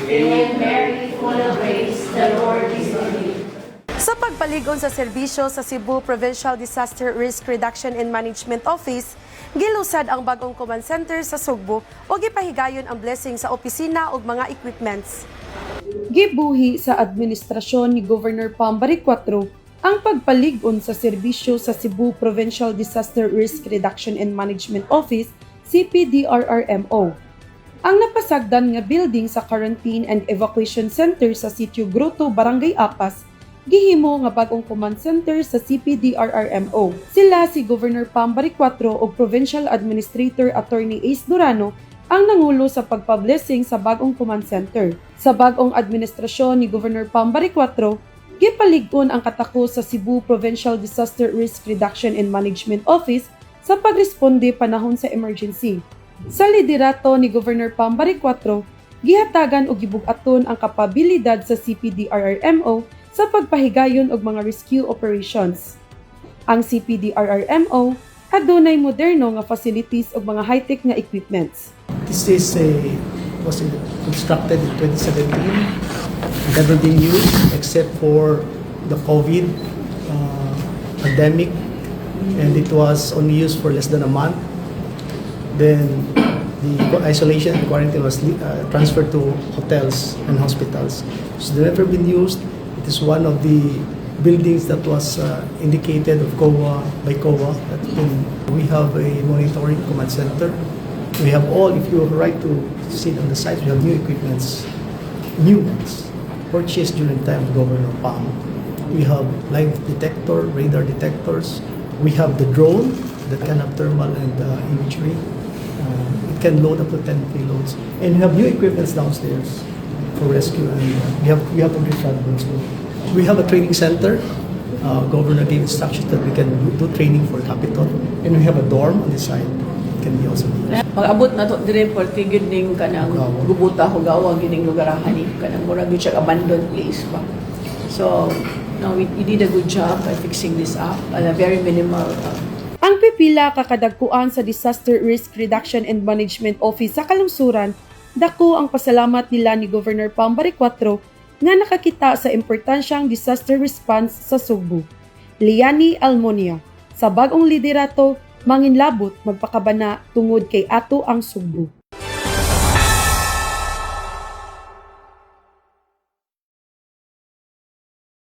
Hail Mary, full of grace, the Lord is with thee. Sa pagpaligon sa serbisyo sa Cebu Provincial Disaster Risk Reduction and Management Office, gilusad ang bagong command center sa Sugbo ug gipahigayon ang blessing sa opisina ug mga equipments. Gibuhi sa administrasyon ni Governor Pam Baricuatro ang pagpalig-on sa serbisyo sa Cebu Provincial Disaster Risk Reduction and Management Office, CPDRRMO. Ang napasagdan nga building sa Quarantine and Evacuation Center sa Sitio Grotto, Barangay Apas, gihimo nga bagong command center sa CPDRRMO. Sila si Governor Pam Baricuatro ug Provincial Administrator Attorney Ace Durano ang nangulo sa pagpa-blessing sa bagong command center. Sa bagong administrasyon ni Governor Pam Baricuatro, gipalig-on ang katako sa Cebu Provincial Disaster Risk Reduction and Management Office sa pagresponde panahon sa emergency. Sa liderato ni Governor Pam Baricuatro, gihatagan og gibug-aton ang kapabilidad sa CPDRRMO sa pagpahigayon og mga rescue operations. Ang CPDRRMO adunay moderno nga facilities ug mga high-tech nga equipments. This is a was constructed in 2017, never been used except for the COVID pandemic, and it was only used for less than a month. Then the isolation and quarantine was transferred to hotels and hospitals. So it's never been used. It is one of the buildings that was indicated of COA by COA. We have a monitoring command center. We have all, if you right to sit on the sides, we have new equipments, new ones, purchased during the time of Governor Pam. We have live detector, radar detectors. We have the drone that can have thermal and imagery. It can load up to 10 payloads. And we have new equipments downstairs for rescue, and we have the front. So we have a training center. Governor gave instructions that we can do training for capital, and we have a dorm on the side. It can be also used. Pag-abot na to dire, perti gyud ning kanang Hugawa. Gubuta, hugawa gining lugarahan ni, kanang murag gyud siya abandoned place ba. So no, we did a good job by fixing this up at a very minimal Ang pipila ka kadagkuan sa Disaster Risk Reduction and Management Office sa Kalungsuran, dako ang pasalamat nila ni Governor Pam Baricuatro nga nakakita sa importansyang disaster response sa Sugbo. Liani Almonia, sa bagong liderato, manginlabot magpakabana tungod kay ato ang Sugbo.